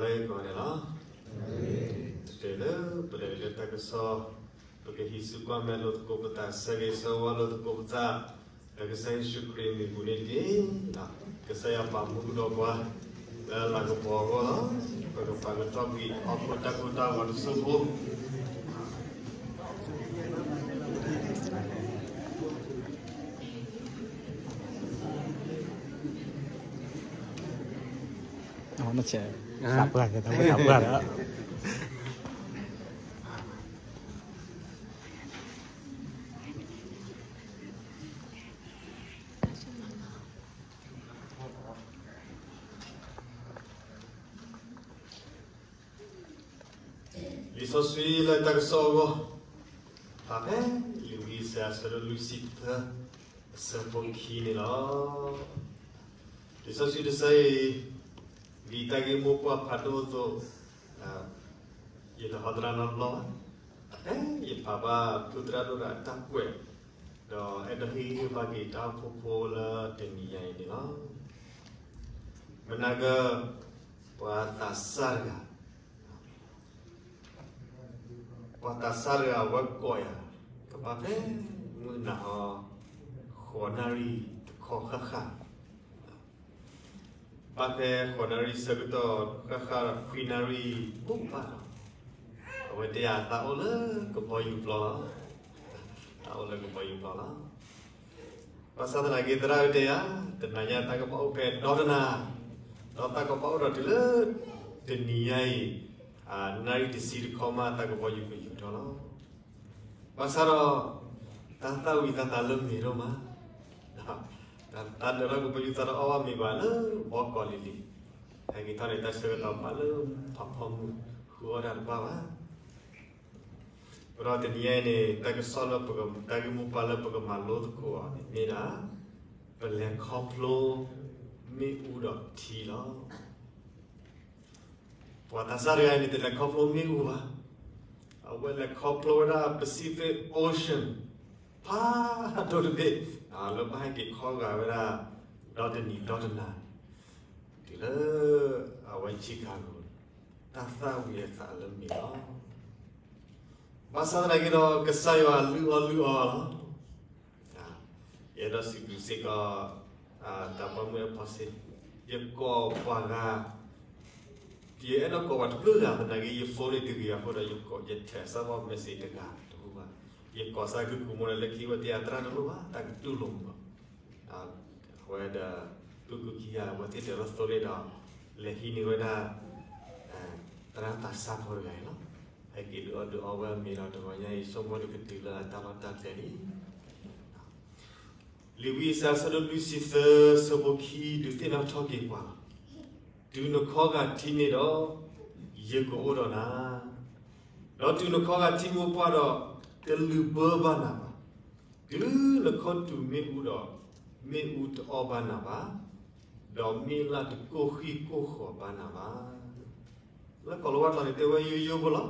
လၢကိးဂၤဒဲးလီၤ. တၢ်လၢပလဲၤလၢတၢ်ကစီၣ်, ပကဟံးစုကွၢ်မဲာ်လိာ်သကိးပသး, ဆၢဂ့ၤဆၢဝါလိာ်သကိးပသး, လၢကစၢ်ယ့ၣ်ၡူးခရံာ်မံၤပူၤန့ၣ်တက့ၢ်. ကစၢ်ယွၤပာ်မူဒီးပှၤ လၢလၤကပီၤအဂီၢ်လီၤ. ပကပာ်ကတီၢ်ကွံာ်ဟီၣ်ခိၣ်တၢ်ကိၢ်တၢ်ဂီၤတစိၢ်ဖိ လံာ်စီဆှံလၢတၢ်ကစီၣ်အဂီၢ်, ဖဲလံာ်ဝံယၡါယၤအဆၢဒိၣ်လွံၢ်ဆံသၢ အဆၢဖိခံန့ၣ်လီၤ. လံာ်စီဆှံတဆၢအံၤ ဒ်တၢ်ဂ့ၢ်မိၢ်ပှၢ်ဖးဒိၣ်အသိး, ယတဟီသရၣ်နီတဘျီဘၣ်. ဖဲယဖးဘၣ်ဖုသရၣ်ဒိၣ်ဒီးအတၢ်ကွဲး, ဒီးအဲၣ်ဒိးဟ့ၣ်ဂံၢ်ဟ့ၣ်ဘါက့ၤတၢ်အိၣ်ဖှိၣ်ဖိလၢတနံၤညါအံၤန့ၣ်လီၤ. မနၤက ပှၤသးစၢ်တဂၤ ပှၤသးစၢ်တဂၤဝဲကိးယၤ, ကဘၣ်ဖဲမုၢ်နၤဟီ ဃိးနၣ်ရံၣ်တခီဃၣ်ဃၣ်, ဘၣ်ဖဲဃိးနၣ်ရံၣ်ဆၢကတီၢ် ဃၣ်ဃၣ်ခွံနၣ်ရံၣ်ဘူးဘၣ်ဒီး, အဝဲတဲယၤသးအိၣ်လၢကဘီယူၤပျီလီၤ. သးအိၣ်လၢကဘီယူၤပျီလီၤ. ဘၣ်ဆၣ်သနာ်က့ သရၣ်ဝဲတဲယၤ, တနၤညါသးကဘၣ်အိၣ်ဖဲဒီတနၤ, ဒီးသးကဘၣ်အိၣ်ဒီးတုၤလၢ တနံၤညါအံၤ နၣ်ရံၣ်တဆံတခီမး သးကဘီယူၤကယူၤထီၣ်လီၤ. ဘၣ်ဆၣ်ဒီး တၢ်သၣ်ဝံၤသးသးလၢမ့ၤဒိၣ်မး, သးဒၢးထီၣ်ကဘီယူၤ သးတအီၣ်ဘၣ်မ့ၤဘၣ်လၢဘီကီးလံၤလံၤ, ဟဲက့ၤထီၣ်န့ၣ် တၢ်ဆၢကတီၢ်ပာ်လၢဖးဖီမုၢ် ဃုအီၣ်တၢ်တဘၣ်ဘၣ်. ဒီးတနံၤညါအံၤန့ၣ် တၢ်ကစီၣ်လၢပက တၢ်ဂ့ၢ်မိၢ်ပှၢ်လၢပကမၤလိသကိးအီၤန့ၣ်မ့ၢ်ဒၣ် ပလဲၤခီဖျိမ့ၣ်အူဒီးထံလီၤ. ပှၤသးစၢ်တဂၤအံၤန့ၣ် တလဲၤခီဖျိမ့ၣ်အူဘၣ်. အဝဲလဲၤခီဖျိဝဲဒၣ် Pacific Ocean ဖးဒိၣ်တဘ့ၣ် လၢဘၣ်ဟဲက့ၤခီဂာ်ဝဲဒၣ် ဒီတနံၤဒီတနၤန့ၣ် တုၤလၢ အဝဲ Chicago န့ၣ် တၢ်သၣ်ဝံၤအသးလၢမ့ၤလီၤ. ဘၣ်ဆၣ်သနာ်က့ဒီး ကစၢ်ယွၤလုၢ်အီၣ်လုၢ်အီလီၤ. ယအဲၣ်ဒိးစံးဘျုးစ့ၢ်ကီး တၢ်ပိာ်မုၣ်အဖီစ့, ယကိးပှၤဂၤ, ယအဲၣ်ဒိးကိးပှၤတဘျုးဂၤ သနာ်က့ ယ phone န့ၣ်တဂ့ၤအဃိဒီး ယကိး ယ text စၢ်ဘီ message တဂၤတဟူဘၣ်. ယကိးစၢ်ကုၢ်ကူမိၢ်န့ၣ် လၢခံဝဲတဲယၤ သရၣ်တလိၣ်ဘၣ် တၢ်ကတူၢ်လိာ်မး. အဝဲဒီး ပုၢ်ကူၢ်ခံဂၤ အဝဲသ့ၣ်တၢ်လီၤသိလ့ၣ်ဒီး လဲၤဟံးန့ၢ်ဝဲဒၣ် သရၣ်သးစၢ်ဖိတဂၤအံၤလီၤ. ဟဲက့ၤဒုးအီၣ်ဒုးအီဝဲအမ့ၤဒီး တဂီၤညါအံၤ ဆိကမိၣ်တကတုၤလၢအတၢ်လီၢ်တၢ်ကျဲန့ၣ် လံာ်ဝံယၡါယၤ အဆၢဒိၣ်လွံၢ်ဆံသၢ အဆၢဖိခံ ဒုးသ့ၣ်နီၣ်ထီၣ်က့ၤပှၤလီၤ. တုၤနခီဂာ်ထံန့ၣ်ဒီး ယကအိၣ်ဒီးနၤ, ဒီးတုၤနခီဂာ်ထံမိၢ်ပှၢ်ဒီး တလုၢ်ဘၢဘၣ်နၤဘၣ်. တုၤနခီတူာ်မ့ၣ်အူဒီး မ့ၣ်အူတအီၣ်ဘၣ်နၤဘၣ်, ဒီးမ့ၣ်လၣ်တကိၢ်ဃံၢ်ကိၢ်ဃီၤဘၣ်နၤဘၣ်. လၢကီၢ်လၤဝါကျိာ်န့ၣ် တဲဝဲယိယိဖိလီၤ.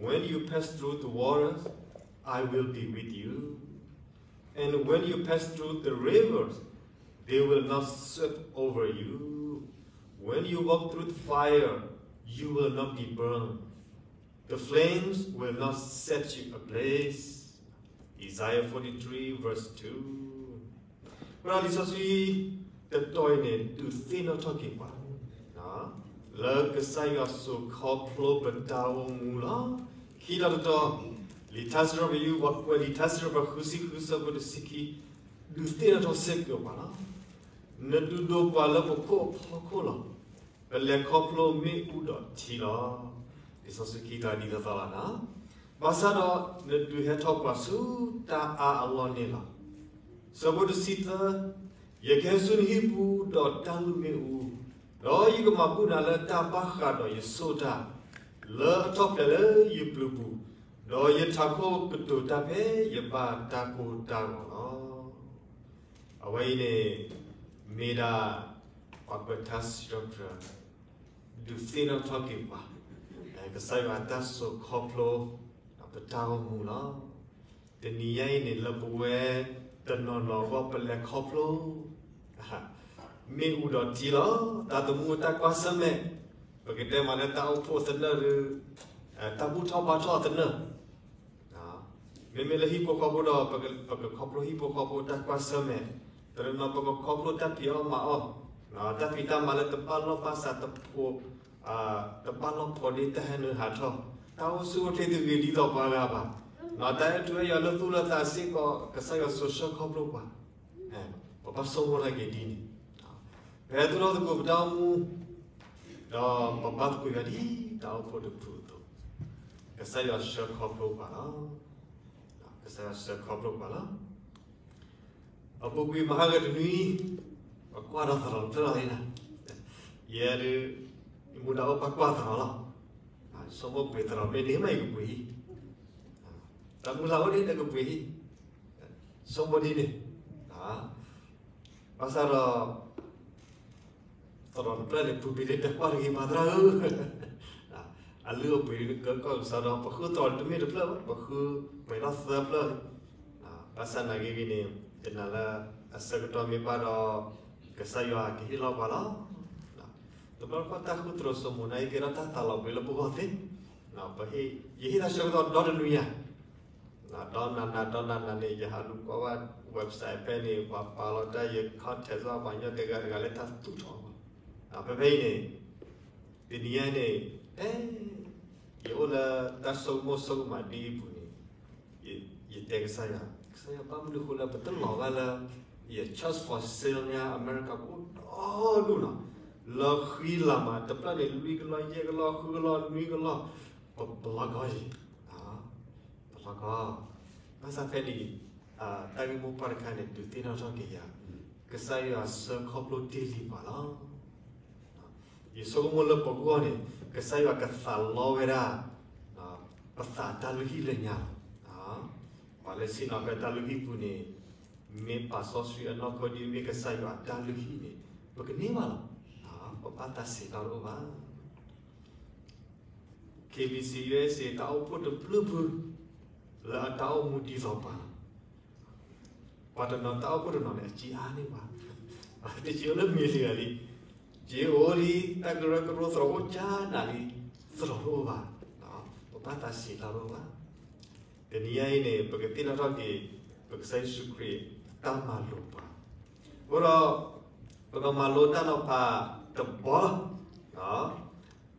When you pass through the waters, I will be with you. And when you pass through the rivers, they will not sweep over you. When you walk through the fire, you will not be burned. The flames will not set you ablaze. Isaiah forty-three, verse two. ဝဲဒၣ်လံာ်စီဆှံတတီၤအံၤန့ၣ် ဒုးသ့ၣ်နီၣ်ထီၣ်က့ၤပှၤ လၢကစၢ်ယွၤစိာ်ခီဖျိပတၢ်အိၣ်မူလီၤ. ခံတီၤတတီၤ, လံာ်ထါစံးထီၣ်ပတြၢၤ ပှၤကွဲးလံာ်ထါစံးထီၣ်ပတြၢၤ ဃုဆံဃု အဆၢဖိတဆံခံ, ဒုးသ့ၣ်နီၣ်ထီၣ်စ့ၢ်ကီးပှၤလီၤ. နဒုးဒိးပှၤလၢပခိၣ်အဖီခိၣ်လီၤ. ပလဲၤခီဖျိမ့ၣ်အူဒီးထံလီၤ. လံာ်စီဆှံခံတီၤဒ်သိးသိးလီၤ. ဘၣ်ဆၣ်ဒီး နဒုးဟဲထီၣ်ကွၢ်ဆူတၢ်အါအလီၢ်န့ၣ်လီၤ. ဆၢဖိတဆံသၢ, ယကဟဲဆူနဟံၣ်ပူၤဒီးတၢ်လုၢ်မ့ၣ်အူ, ဒီးယကမၤဘူၣ်နၤလၢတၢ်ဘၣ်ဃးဒီးယစိတၢ်, လၢအထီၣ်ဖျဲးလၢယပျုၤပူၤ, ဒီးယထးခိၣ်ကတိၤတၢ်ဖဲယဘၣ်တၢ်ကိၢ်တၢ်ဂီၤလီၤ. အဝဲအံၤန့ၣ် မ့ၢ်ဒၣ် ပှၤကွဲးထါစံးထီၣ်ပတြၢၤ ဒုးသ့ၣ်နီၣ်ထီၣ်က့ၤပှၤ ကစၢ်ယွၤအတၢ်စိာ်ခီဖျိ ပတၢ်အိၣ်မူလီၤ. တနံၤညါအံၤန့ၣ် လၢပဝဲတနီၤနီၤအဂီၢ် ပလဲၤခီဖျိ မ့ၣ်အူဒီးထံလီၤ. သးသမူအတၢ်ကွၢ်ဆၢၣ်မဲာ် ပကတဲမ့ၢ်လၢတၢ်အိၣ်ဖှိၣ်သနၢၣ်ဒီး တၢ်ဘူၣ်ထီၣ်ဘါထီၣ်သနၢၣ်, မ့မ့ၢ်လၢဟံၣ်ဖိဃီဖိဒီး ပကခီဖျိဟံၣ်ဖိဃီဖိတၢ်ကွၢ်ဆၢၣ်မဲာ်, တနီၤပကခီဖျိတၢ်ဖံးအီၣ်မၤအီၣ်, တၢ်ဖံးတၢ်မၤလၢတဘၣ်လိာ်ဘၣ်စးတဖိး, တဘၣ်လိာ်ဖိးဒ်တၢ်ဟဲနုာ်ဟးထီၣ်, တၢ်အိၣ်ဆူၣ်အိၣ်ချ့တဂ့ၤဒ်သိးပှၤဂၤဘၣ်, တၢ်အဲၣ်ထူအဲၣ်ယွၤလၢသူၣ်လၢသးစ့ၢ်ကီး ကစၢ်ယွၤစိာ်ဆှၢခီဖျိပှၤ, ပဘၣ်ဆိကမိၣ်ထီၣ်က့ၤဒ်န့ၣ်, ပဟဲသူၣ်ထီၣ်သကိးပတၢ်အိၣ်မူ ဒီးပဘါသကိးယွၤဒ်တၢ်အိၣ်ဖှိၣ်တဖုအသိး, ကစၢ်ယွၤဆှၢခီဖျိပှၤလီၤ. ကစၢ်ယွၤဆှၢခီဖျိပှၤလီၤ. အပူၤကွံာ်မဟါကတနွံ, ပကွၢ်ဒီးသရိာ်တဖျၢၣ်လီၤန့ၣ်, ယဲဒုး, ယမူဒါအိၣ်ဘၣ်ကွၢ်သရိာ်လီၤ. ဆိကမိၣ်ပှ့ၤသရိာ်မ့ၢ်န့ၣ်မ့ၢ်ယကပှ့ၤဟံၣ်, တၢ်မုၢ်လၢ်အိၣ်ဒ်ဒီးကပှ့ၤဟံၣ်, ဆိကမိၣ်ဒ်န့ၣ်, ဘၣ်ဆၣ်ဒီး သရိာ်တဖျၢၣ်န့ၣ် ပူၤဘံၤလၢတကွၢ်တဂ့ၤမၤသရၣ်ဧၢ, အလုၢ်အပှ့ၤကကၢကီၢ်ကစီဒီး ပဃုသရိာ်တမ့ၢ်တဖျၢၣ်ဘၣ်, ပဃုပှဲၤထီၣ်သၢဖျၢၣ်လံ. ဘၣ်ဆၣ်နာ်က့ဂ့ၤန့ၣ်, ယနာ်လၢအဆၢကတီၢ်မ့ၢ်ဘၣ်ဒီး ကစၢ်ယွၤကဟ့ၣ်လီၤပှၤလီၤ. တဘျီတခီၣ်တၢ်ဃုသရိာ်စိမိၤန့ၣ် ယကဲထီၣ်တၢ်သးလီၤဘှံးလၢပဂီၢ်သ့, ယဟ့ၣ်တၢ်ဆၢကတီၢ်ဒီတနွံညါ ဒီးနၤနၤဒီးနၤနၤန့ၣ် ယဟးလူၤကွၢ်ဘၣ် website ဖဲန့ၣ် ပှၤပာ်လီၤတၢ်ယ contact စ့ၢ်ကီး ပှၤကညီတဂၤတဂၤလၢတၢ်သူၣ်ထီၣ်ဘၣ်. ဖဲဖဲအံၤန့ၣ်, တနံၤညါန့ၣ်, အဲ, ယအိၣ်လၢတၢ်ဆိကမိၣ်ဆိကမးဒ်အံၤအပူၤန့ၣ်, ယတဲကစၢ်ယွၤ, ကစၢ်ယွၤ ဘၣ်မနုၤဃိလၢပတလီၤဘၣ်လၢ ယ Church for Sale ညါ America ပအိၣ်ဒီဒူၣ်နီၤ, လၢဃံလၤမး တဖျၢၣ်န့ၣ် လွံၢ်ကလီၢ် ယဲၢ်ကလီၢ် ဃုကလီၢ် နွံကလီၢ်, ပလီၤကီယံၤ ပလီၤကီ, ဘၣ်ဆၣ်ဖဲန့ၣ်, တၢ်ဂ့ၢ်မိၢ်ပှၢ်တခါန့ၣ် ဒုးသ့ၣ်နီၣ်ထီၣ်က့ၤယၤ, ကစၢ်ယွၤဆှၢခီဖျိတ့ၢ်လံပှၤလီၤ. ယဆိကမိၣ်လၢပဂီၢ်န့ၣ် ကစၢ်ယွၤကသးလီဝဲဒၣ် ပသးတၢ်လုၢ်ဟံၣ်လၢညါလီၤ. ပှၤလၢဆ့ၣ်နီၤဖဲတၢ်လုၢ်ဟံၣ်ပူၤန့ၣ်, မ့ၢ်ပာ်စီဆှံအနီၢ်ကီၢ်ဒ်မ့ၢ်ကစၢ်ယွၤအတၢ်လုၢ်ဟံၣ်န့ၣ်, ပကန့ၢ်ဘၣ်လီၤ. ပဘၣ်သးဆံးတၢ်တအိၣ်ဘၣ်. KBC USA တၢ်အိၣ်ဖှိၣ်တဘျုးဖု လၢအတၢ်အိၣ်မူဒ်သိးပှၤလီၤ. ပှၤတနီၤတၢ်အိၣ်ဖှိၣ်တနီၤန့ၣ် အစ့အါန့ၢ်ပှၤ, တစ့အိၣ်လၢ million လံ, စ့အိၣ်လံ, တၢ်ကရၢကရိသရိာ်အိၣ်ကၢနၤလံ, သရိာ်တအိၣ်ဘၣ်, ပဘၣ်သးဆံးတၢ်တအိၣ်ဘၣ်. တနံၤညါအံၤန့ၣ် ပကသ့ၣ်နီၣ်ထီၣ်က့ၤ ပကစၢ်ယ့ၣ်ၡူးခရံာ်အတၢ်မၤလိာ်ပှၤ, အဃိဒီး ပကမၤလိတၢ်နီၤဖးတဘီလီၤ.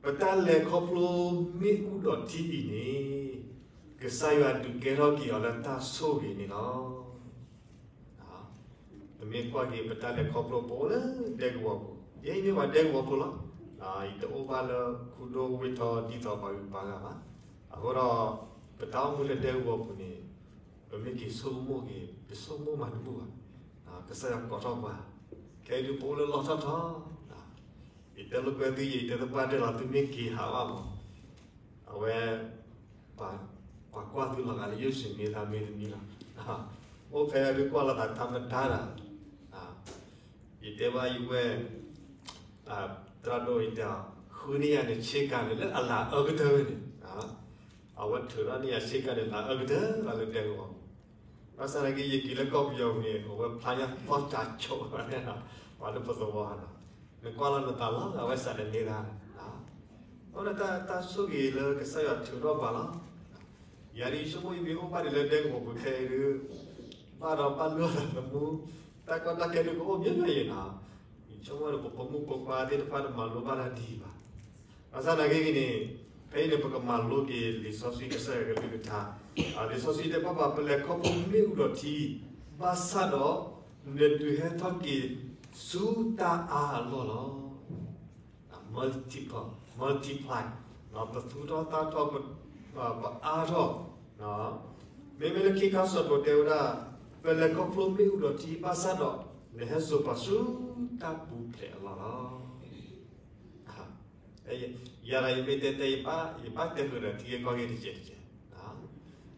ပတၢ်လဲၤခီဖျိမ့ၣ်အူဒီးထံအံၤန့ၣ်, ကစၢ်ယွၤဒုးကဲထီၣ်က့ၤအီၤလၢတၢ်ဆိၣ်ဂ့ၤန့ၣ်လီၤ. ပမ့ၢ်ကွၢ်က့ၤပတၢ်လဲၤခီဖျိ ပအိၣ်လၢဒဲကဝီၤပူၤ, ယဲအံၤမ့ၢ်ပှၤဒဲကဝီၤဖိလီၤ. ယတအိၣ်ဘၣ်လၢခူဒိၣ်ဝ့ၢ်ထီဒ်သိးပှၤဂုၤပှၤဂၤဘၣ်. အဃိဒီး ပတၢ်အိၣ်မူလၢဒဲကဝီၤပူၤန့ၣ်, ပမ့ၢ်က့ၤဆိကမိၣ်က့ၤ ပဆိကမိၣ်မးတဘူၣ်ဘၣ်. ကစၢ်ယွၤကိးထီၣ်ပှၤ, ခဲအံၤဒုးပအိၣ်လၢလီၢ်ထီၣ်ထီ, ယတဲလိာ်ကွဲသုယဲ ယတဲသပှၢ်တၢၢ်လီၤ သုမ့ၢ်က့ၤဟးဘၣ်မး, အဝဲ ပှၤကွၢ်သုလီၤဂာ်လၢယိၣ်စံးမ့ၢ်သးမ့ၢ်သမံလီၤ. အိၣ်ဖဲအဒုးကွၢ်လိာ်သးတၢ်မတၤတၢ်, ယတဲဘၣ်ယဝဲ, သရၣ်ဒိၣ်ယတဲအီၤ, ဃုန့ၢ်ယၤန့ၣ်ဆ့ကၤန့ၣ်လၢအလၤအၢကတၢၢ်ဝဲန့ၣ်, အဝဲထုးထီၣ်န့ၢ်ယၤဆ့ကၤန့ၣ် လၤအၢကတၢၢ်လီၤလၢဒဲကဝီၤပူၤ. ဘၣ်ဆၣ်သနာ်က့ ယက့ၤလၢကီၢ်ပယီၤပူၤန့ၣ် အဝဲဖျါညါသီၣ်တၢ်ဆိးဝဲန့ၣ်, ပှၤလၢပသဝီဧါနီၤ, နကွၢ်လီၤနသးလီၤ အဝဲစးတမ့ၢ်ဒၣ်, အဃိန့ၣ်တၢ်ဆိၣ်ဂ့ၤလၢကစၢ်ယွၤထုးထီၣ်ပှၤလီၤ. ယၤဒ်ယဆိကမိၣ်ယမ့ၢ်အိၣ်ဘၣ်ဒံးလၢဒဲကဝီၤပူၤခဲအံၤဒုး, ဘၣ်ဒီးဘၣ်လုၢ်အီၣ်သးသမူ, တၢ်ကီတၢ်ခဲဒုးကအိၣ်မ့ၢ်မ့ၢ်ယဲနီၤ, ယဆိကမိၣ်ဒီးပဖိမုၣ်ဖိခွါသ့ၣ်တဖၣ်တမၤလိဘၣ်တၢ်ဒ်အံၤဘၣ်. ဘၣ်ဆၣ်သနာ်က့ဂ့ၤန့ၣ်, ဖဲအံၤန့ၣ် ပကမၤလိက့ၤလံာ်စီဆှံကစၢ်ယွၤကလုၢ်ကထါ, လံာ်စီဆှံတဲဘၣ်ပှၤ ပလဲၤခီဖျိမ့ၣ်အူဒီးထံ, ဘၣ်ဆၣ်ဒီး နဒုးဟဲထီၣ်က့ၤဆူတၢ်အါအလီၢ်လီၤ. multiple, multiply, ပသူၣ်ထီၣ်သၣ်ထီၣ်, ပအါထီၣ်, မ့မ့ၢ်လၢခံခါစီၤပီးတဲဝဲဒၣ်, ပလဲၤခီဖျိမ့ၣ်အူဒီးထံ ဘၣ်ဆၣ်ဒီး နဟဲစိာ်ပှၤဆူတၢ်ပူၤဖျဲးအလီၢ်လီၤ. ယၤဒီးယမ့ၢ်တဲတဲ ယဘၣ်တဲဃုာ်ဒီးထံဂ့ၢ်ကီၢ်ဂ့ၢ်တကဲးတကဲး,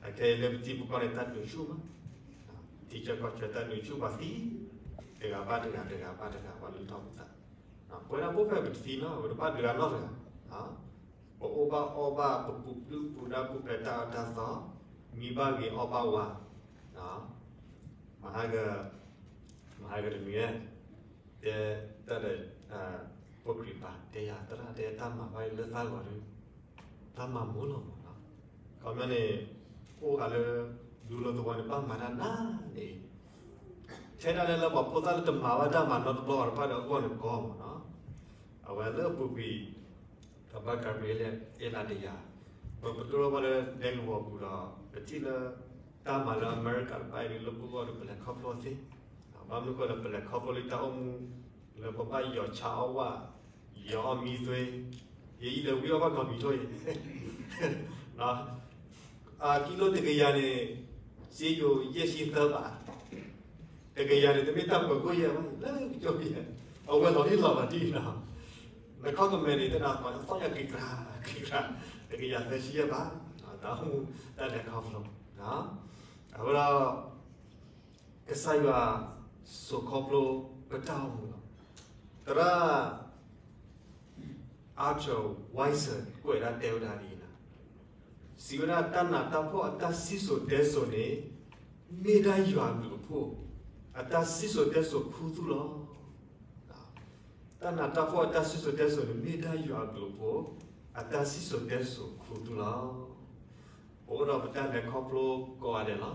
အခဲအံၤလၢပထံပကီၢ်န့ၣ် တၢ်ဒုးဆူၣ်မး, ထံဆၢကီၢ်ဆၢတၢ်ဒုးဆူၣ်ပှၤသံ, တဂၤဘၣ်တဂၤ တဂၤဘၣ်တဂၤ ပှၤလုၢ်ထီၣ်ပသး, ပဝဲဒၣ်ဖိဖဲပတသံနီၤ ပတဘၣ်ဒုးအနီၢ်တဂၤ, ပအီၣ်ဘၣ်အီဘၣ် ပပူၤပျုၢ်ပူၤဒါ ပူၤဖျဲးတၢ်အၢတၢ်သီ, မံဘၣ်ဂ့ၤအီဘၣ်ဝါ, မဟါက, မဟါကတမံၤ, တဲတၢ်ဒီး, ပှၤခရံာ်ပၢ်တဲယၤ သရၣ်တဲတၢ်မၤဘၣ်လၢသးဂီၤဒီး တၢ်မၤမူလီၤမးနီၤ. ခီပညီန့ၣ် အိၣ်ဃာ်လၢ ဒူလိာ်သဝီန့ၣ် ဘၣ်မၤတၢ်နးန့ၣ် ထဲဒၣ်လဲာ်လၢပှၤဖိသၣ်လၢတမၤဘၣ်တၢ်မၤနီတဘျီဘၣ်တဖၣ်ဒီးအဂီၢ်န့ၣ်ကီမးနီၤ. အဝဲလၢအပူၤကွံာ် တဘၣ်ကၤဘြံၤလ့ၣ် အဲၣ်လးတယၤ ပပတိၢ်ထီၣ်ဘၣ်လၢဒဲကဝီၤပူၤဒီး ပထံၣ်လၢ တၢ်မၤလၢအမဲရကၤတဖၣ်အံၤဒ်လၢပဂီၢ်ဒီးပလဲၤခီဖျိသ့, ဘၣ်မနုၤဃိဒီးပလဲၤခီဖျိလၢတၢ်အိၣ်မူ လၢပဘၣ်ယီၤဆါအီၣ်ဝၣ်, ယီၤအီၣ်မံသွ့, ယအံၤဒီးဝံအီၣ်ဘၣ်ကီၤမံၤထိၣ်အံၤ ကံလိတကယၤန့ၣ် စ့ယိၤယဲၢ်ဆံသၢဘး, တကယၤန့ၣ် တမ့ၢ်တၢ်ပှဲၤခိၣ်ယဲၢ်ဘၣ် လၢကၠီယဲၢ်, အဝဲလီၤဟ့ၣ်လီၤဘၣ်ဒ်အံၤနီၤ, နခီကမဲာ်န့ၣ် တဒၣ်ပှၤသီၣ်ညါကံၤကြၤ ကံၤကြၤ တကယၤသၢဆံယဲၢ်ဘး, တၢ်အိၣ်မူတၢ်လဲၤခီဖျိ, အဃိဒီး ကစၢ်ယွၤစိာ်ခီဖျိပတၢ်အိၣ်မူလီၤ. သရၣ် Arthur Weiser ကွဲးဒၣ်တဲဝဲဒၣ်ဒ်အံၤ, စံးဝဲဒၣ် တၢ်နးတၢ်ဖှီၣ်အတၢ်စံၣ်စိၤတဲစိၤန့ၣ် မ့ၢ်ဒၣ်ယွၤအဘျုးအဖှိၣ် အတၢ်စံၣ်စိၤတဲစိၤခူသူၣ်လီၤ. တၢ်နးတၢ်ဖှီၣ်အတၢ်စံၣ်စိၤတဲစိၤန့ၣ် မ့ၢ်ဒၣ်ယွၤအဘျုးအဖှိၣ် အတၢ်စံၣ်စိၤတဲစိၤခူသူၣ်လီၤ. ပအိၣ်ဒီးပတၢ်လဲၤခီဖျိကိးဂၤဒဲးလီၤ.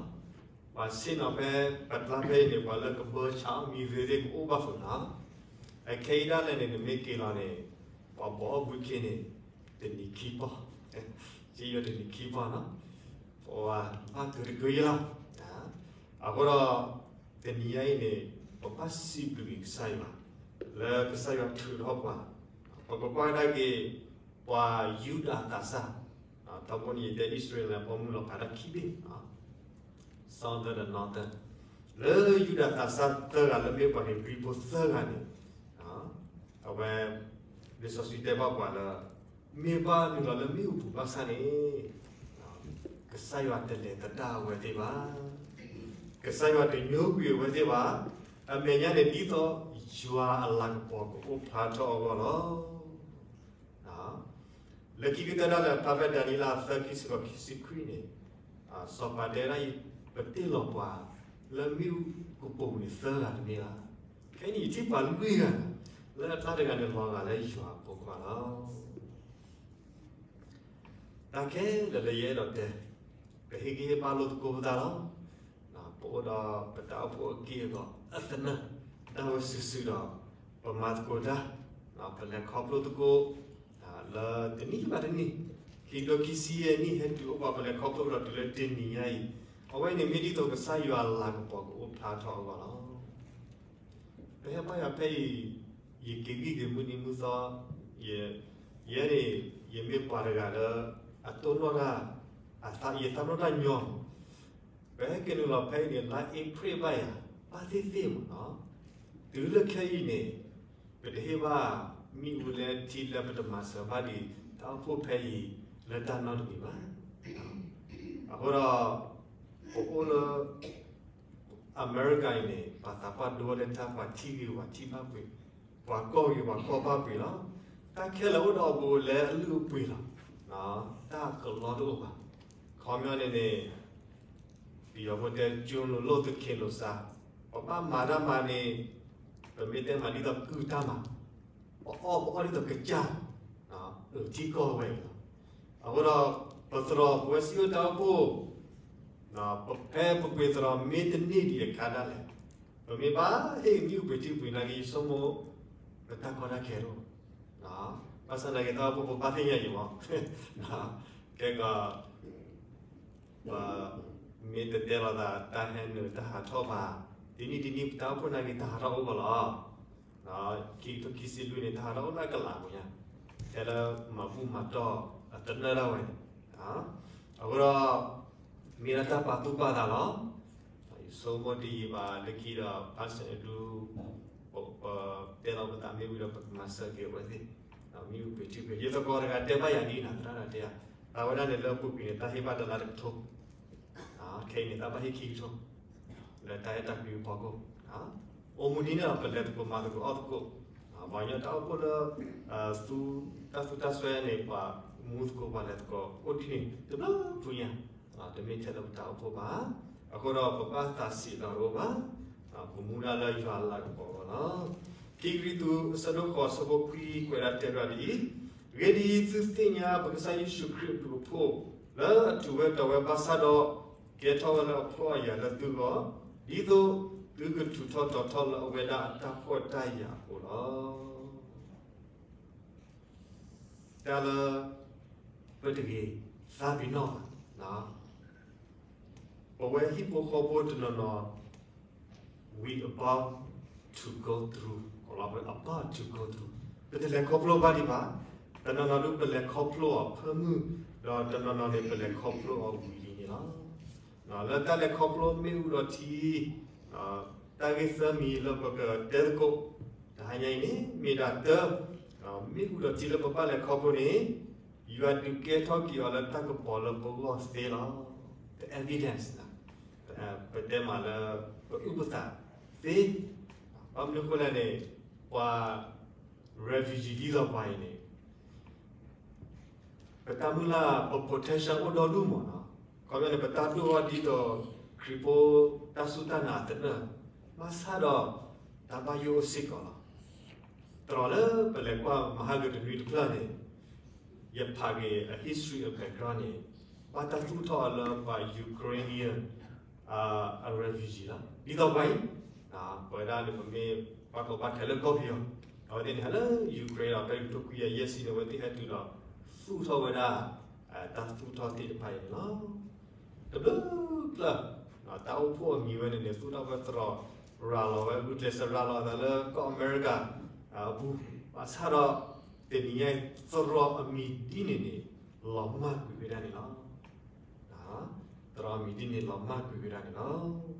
ပှၤဆ့ၣ်နီၤဖဲပကျါဖဲအံၤန့ၣ် ပှၤလၢကဘၢဆါအီၣ်မံသွ့သ့ၣ်ကအိၣ်ဘၣ်ဃုာ်လီၤ. အခဲအံၤဒၣ်လဲာ်န့ၣ် နမ့ၢ်က့ၤလီၤန့ၣ် ပှၤဘီအီၣ်ဘုခ့န့ၣ် တနံၤခံပီၢ်, စ့ယိၤတနံၤခံပီၢ်နီၤ, ပှၤဘၣ်ကတကုယလီၤ. အဃိဒီး တနံၤညါအံၤန့ၣ် ပဘၣ်စံးဘျုးက့ၤကစၢ်ယွၤ လၢကစၢ်ယွၤထုးထီၣ်ပှၤ, ပကကွၢ်ကဒါက့ၤ ပှၤယူဒၤသးစၢ်, ထီဘိန့ၣ် ယတဲ Israel န့ၣ် ပိာ်မုၣ်လီၤဖးတၢ်ခံဘ့ၣ်, Southern ဒီး Northern, လၢယူဒၤသးစၢ်သၢဂၤလၢမ့ၢ်ပှၤဧ့ၤဘြံၤဖိသၢဂၤန့ၣ်, အဝဲ လံာ်စီဆှံတဲဘၣ်ပှၤလၢ မ့ၢ်ဘၣ်နုာ်လီၤလၢမ့ၣ်အူပူၤဘၣ်ဆၣ်န့ၣ် ကစၢ်ယွၤတလဲၤသဒၣ်အဝဲသ့ၣ်ဘၣ်. ကစၢ်ယွၤတညိကွံာ်အဝဲသ့ၣ်ဘၣ်. အမဲာ်ညါန့ၣ် ဒ်သိးယွၤအလၤကပီၤကအိၣ်ဖျါထီၣ်အဂီၢ်လီၤ. လၢခံကတၢၢ်ဒၣ်လဲာ် ဖဲဒၤနံးယ့လး သၢ ခံဆံဃိး ခံဆံခွံန့ၣ်, စီၤပၤတဲဒၣ်အံၤ ပတ့ၢ်လီၤပှၤလၢမ့ၣ်အူကပိာ်ပူၤန့ၣ် သၢဂၤတမ့ၢ်ဘၣ်. ခဲအံၤန့ၣ် ယထံၣ်ပှၤလွံၢ်ဂၤ, လၢအကျါတဂၤန့ၣ် လီၤဂာ်လၢယွၤအဖိခွါလီၤ. တၢ်ခဲလၢာ်လၢယအဲၣ်ဒိးတဲ, ပဟ့ၣ်ဂံၢ်ဟ့ၣ်ဘါလိာ်သကိးပသးလီၤ. ပအိၣ်ဒီးပတၢ်အိၣ်ဖှိၣ်အက့ၢ်အဂီၤအသနၢၣ် ဒၣ်ဝဲစုာ်စုာ်ဒီး ပမၤသကိးတၢ်, ပလဲၤခီဖျိသကိး လၢတနံၣ်ဘၣ်တနံၣ်, ခံကထိခံဆံယဲၢ်နံၣ်ဟဲတုၤအိၣ်ပှၤ ပလဲၤခီဖျိဒီးတုၤလၢတနံၤညါအံၤ, အဝဲန့ၣ်မ့ၢ်ဒ်သိးကစၢ်ယွၤအလၤကပီၤကအိၣ်ဖျါထီၣ်အဂီၢ်လီၤ. ပဟဲဘါယွၤဖဲအံၤ, ယက့ၤဂံၢ်က့ၤမုၢ်နံၤမုၢ်သီ, ယဲန့ၣ် ယမ့ၢ်ပှၤတဂၤလၢ အတိၢ်နီၣ်တၢ်, ယသးနီၣ်တၢ်ညီ, ပဟဲက့ၤနုာ်လီၤဖဲအံၤန့ၣ် လါအ့ဖြ့ၣ်ဘၣ်ယၤ ဘၣ်သ့ၣ်သ့ၣ်မးနီၤ, တုၤလၢခဲအံၤန့ၣ် ပတဟ့ၣ်ဘၣ်မ့ၣ်အူလၢထံလၢပတမၤစၢၤဘၣ်ဒံး တၢ်အိၣ်ဖှိၣ်ဖဲအံၤလၢတၢ်နီတမံၤဘၣ်. အဃိဒီး ပအိၣ်လၢ အမဲရကၤအံၤန့ၣ် ပှၤသးပှၢ်ဒိဝဲလၢတၢ် ပှၤထံၣ်ဂ့ၤပှၤထံၣ်ဘၣ်ပှ့ၤ, ပှၤကီၢ်ဂ့ၤပှၤကီၢ်ဘၣ်ပှ့ၤလီၤ. တၢ်ခဲလၢာ်အိၣ်ဒီးအဘူးအလဲအလုၢ်အပှ့ၤလီၤ. တၢ်ကလီတအိၣ်ဘၣ်. ခီပညီန့ၣ်န့ၣ် ပယီၤဖိတဲ ကၠိလိၤလိၣ်သခ့လိၤစါ, ပဘၣ်မၤတၢ်မၤန့ၣ် ပမ့ၢ်တဲမၤဒ်သိးကုၢ်တၢ်မၤ, ပအီၣ်ပအီၣ်ဒ်သိးကစၢ်, ထံကီၢ်ဝဲအံၤလီၤ. အဃိဒီး ပသရိာ်ပဝဲစံးဝဲတၢ်အိၣ်ဖှိၣ် ဖဲပပှ့ၤသရိာ်မ့ၢ်တန့ၢ်ဒံးအခါဒၣ်လဲာ်, ပမ့ၢ်ဘၣ်ဟ့ၣ်မ့ၣ်အူပှ့ၤထံပှ့ၤနါက့ ယဆိကမိၣ် ပတၢ်ကီတၢ်ခဲတအိၣ်, ဘၣ်ဆၣ်သနာ်က့ တၢ်အိၣ်ဖှိၣ်ပဘၣ်သ့ၣ်ညါအံၤမး, ကဲကီး ပမ့ၢ်တတဲလိာ်သးတၢ်ဟဲနုာ်တၢ်ဟးထီၣ်ဘၣ်, တနံၣ်တနံၣ်ပတၢ်အိၣ်ဖှိၣ်နာ်က့ တၢ်ဟးထီၣ်အိၣ်ဘၣ်လီၤ. ခံကထိခံဆံလွံၢ်န့ၣ် တၢ်ဟးထီၣ်အိၣ်လၢအကလးပူၤညါ, ထဲလၢမၤဘူၣ်မၤတီၢ်အသနၢၣ်ဒၣ်ဝဲန့ၣ်, အဃိဒီး မ့ၢ်ဒၣ်တၢ်ပာ်သူၣ်ပာ်သးလီၤ. ယဆိကမိၣ်တယံာ်ဘၣ်လၢခံဒီး Pastor Andrew ပတဲလီၤပသးမ့ၢ်ဝံၤဒီးပကမၤစၢၤက့ၤအဝဲသ့ၣ်, မ့ၢ်ဝံၤပှ့ၤထံပှ့ၤ ယသကိးတဂၤတဲဘၣ်ယၤဒ်နၤ သရၣ်တၢ်တဲယၤ, သးဝဲဒၣ်န့ၣ်လၢအပူၤကွံာ်န့ၣ် တၢ်ဟ့ၣ်ဘၣ်တလါတကထိ, ခဲအံၤန့ၣ် တၢ်ဘၣ်ဟ့ၣ်ခံကထိ လၢတၢ်အဲၣ်တၢ်ကွံအဖီခိၣ်, အိၣ်မူဒ်န့ၣ်ဒီး ပလဲၤသကိးမၤသကိးအီၣ်သကိး, ပှၤကညီတၢ်အိၣ်ဖှိၣ်လၢ သူတၢ်သူတၢ်စွဲန့ၣ် ပှၤမူသကိးပှၤလဲၤသကိး အိၣ်ဒ်န့ၣ် တဘျီဖုညါ, တမ့ၢ်ထဲလၢပတၢ်အိၣ်ဖှိၣ်ဘၣ်. အဃိဒီးပဘၣ်သးဆံးလီၤတအိၣ်ဘၣ်, ပမူဒါလၢယွၤအလၤကပီၤအဂီၢ်လီၤ. ခံကရံၣ်သူး အဆၢဒိၣ်ဃိး အဆၢဖိခွံ ကွဲးဒၣ်တဲဝဲဒ်အံၤ, အဂ့ၢ်ဒ်အံၤ, သုသ့ၣ်ညါပကစၢ်ယ့ၣ်ၡူးခရံာ်အဘျုးအဖှိၣ် လၢအတူၢ်ဝဲတီၤဝဲဘၣ်ဆၣ်ဒီး ကဲထီၣ်ဝဲလၢအဖှီၣ်အယာ်လၢသုဂီၢ်, ဒ်သိးသုကထူးထီၣ်တီၤထီၣ်လၢအဝဲဒၣ်အတၢ်ဖှီၣ်တၢ်ယာ်အဃိလီၤ. တၢ်လၢ ပတဂ့ၤသးပ့ၤနီၣ်ဘၣ်. ပဝဲဟံၣ်ဖိဃီဖိတနီၤနီၤ we about to go through, about to go through, ပတလဲၤခီဖျိဘၣ်ဒံးဘၣ်. တနီၤနီၤဒုးပလဲၤခီဖျိအီၤဖၢမုၢ်, ဒီးတနီၤနီၤန့ၣ် ပလဲၤခီဖျိအီၤဝံၤလံန့ၣ်လီၤ. လၢတၢ်လဲၤခီဖျိမ့ၣ်အူဒီးထံ တၢ်ဂ့ၢ်သၢမံၤလၢပကတဲသကိး တဟါညါအံၤန့ၣ် မ့ၢ်ဒၣ်တၢ, မ့ၣ်အူဒီးထံလၢပဘၣ်လဲၤခီဖျိန့ၣ် ယွၤဒုးကဲထီၣ်က့ၤအီၤလၢတၢ်ကပီၤလၢပဂီၢ်သ့လီၤ. The evidence ပတဲမးလၢ ပအုၣ်ပသးသ့, ဘၣ်မနုၤအဃိလဲၣ်န့ၣ် ပှၤ refugee ဒ်သိးပှၤအံၤန့ၣ် ပတၢ်မုၢ်လၢ် ပ potential အိၣ်ဒီဒူၣ်မးနီၤ. ခီပညီန့ၣ် ပတၢ်ဒိၣ်ထီၣ်ဒ်သိး ခရံာ်ဖိတၢ်စူၢ်တၢ်နာ်အသနၢၣ်, ဘၣ်ဆၣ်ဒီး တၢ်ဘၣ်ယိၣ်အိၣ်စ့ၢ်ကီးလီၤ. တြီၤလၢပလဲၤကွၢ်မဟါကတနွံတဖျၢၣ်န့ၣ် ယဖးက့ၤအ history အ background န့ၣ် ဘၣ်တၢ်သူၣ်ထီၣ်အီၤလၢပှၤ Ukrainian အ refugee လီၤ. ဒ်သိးပှၤအံၤ ပဝဲဒၣ်န့ၣ် ပမ့ၢ်ဘၣ်ကီဘၣ်ခဲလၢကီၢ်ပယီၤ, အဝဲသ့ၣ်န့ၣ် ဟဲလၢ Ukraine ဒီး ဖဲတကထိခွံကယၤယဲၢ်ဆံန့ၣ် အဝဲသ့ၣ်ဟဲတုၤဒီး သူၣ်ထီၣ်ဝဲဒၣ် တၢ်သူၣ်ထီၣ်သ့ၣ်တဖၣ်အံၤန့ၣ်လီၤ. တဘျုးဖျၢၣ် တၢ်အိၣ်ဖှိၣ်အမံၤဝဲန့ၣ်န့ၣ် သူၣ်ထီၣ်ဝဲသရိာ်ရၤလီၤဝဲ ဂုာ်ကျဲးစၢးရၤလီၤအသးလၢကီၢ်အမဲရကၤအပူၤ, ဘၣ်ဆၣ်ဒီး တနံၤညါအံၤ သရိာ်အမံၤဒ်န့ၣ်န့ၣ် လီၤမၢ်ကွံာ်ဝဲဒၣ်န့ၣ်လီၤ. သရိာ်အမံၤဒ်န့ၣ် လီၤမၢ်ကွံာ်ဝဲဒၣ်န့ၣ်လီၤ.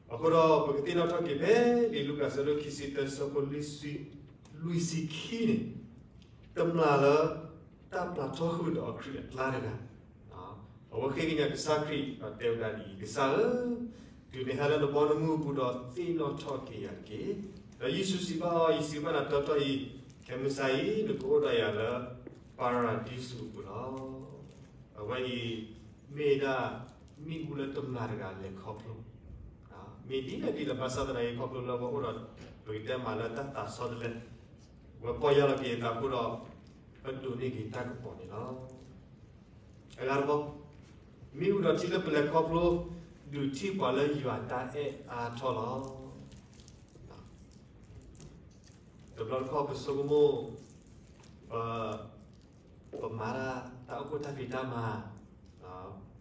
အဃိဒီး ပကသ့ၣ်နီၣ်ထီၣ်က့ၤဖဲ လံာ်လူၤကၣ်အဆၢဒိၣ်ခံဆံတၢ အဆၢဖိလွံၢ်ဆံခံန့ၣ်, တမျာ်လၢ တၢ်ပျၢ်ထီၣ်ဃုာ်ဒီးခရံာ်အကျါတဂၤ, အဝဲဃ့ကညးကစၢ်ခရံာ် ဒီးတဲဝဲဒၣ်ဒ်အံၤ, ကစၢ်ဧၢ, တုၤနဟဲလၢနဘီနမုၢ်အပူၤဒီး သ့ၣ်နီၣ်ထီၣ်က့ၤယၤတက့ၢ်. ဒီးယ့ၣ်ၡူးစံးဘၣ်အီၤ, ယစံးဘၣ်နၤတီတီအံၤ, ခဲမုၢ်ဆါအံၤ နကအိၣ်ဒီးယၤလၢ ပၤရၤဒံစူးအပူၤလီၤ. အဝဲအံၤ မ့ၢ်ဒၣ် မ့ၣ်အူလၢတမျာ်တဂၤလဲၤခီဖျိ, မ့ၢ်ဒ်လဲၣ်ဒ်လဲၣ် ဘၣ်ဆၣ်သနာ်က့ ခီဖျိလၢအဝဲအိၣ်ဒီး ပကတဲမးလၢတၢ်သးဆီတလဲ, ဝဲပီၢ်ယၢ်လီၤက့ၤအသးအဃိဒီး ပဒိးန့ၢ်က့ၤတၢ်ကပီၤန့ၣ်လီၤ. အဂၤတဘီ, မ့ၣ်အူဒီးထံလၢပလဲၤခီဖျိ ဒုးထံၣ်ပှၤလၢယွၤတၢ်အဲၣ်အါထီၣ်လီၤ. တဘျီတခီၣ်ပဆိကမိၣ် ပ ပမၤဒၣ်တၢ်အိၣ်ဖှိၣ်တၢ်ဖံးတၢ်မၤ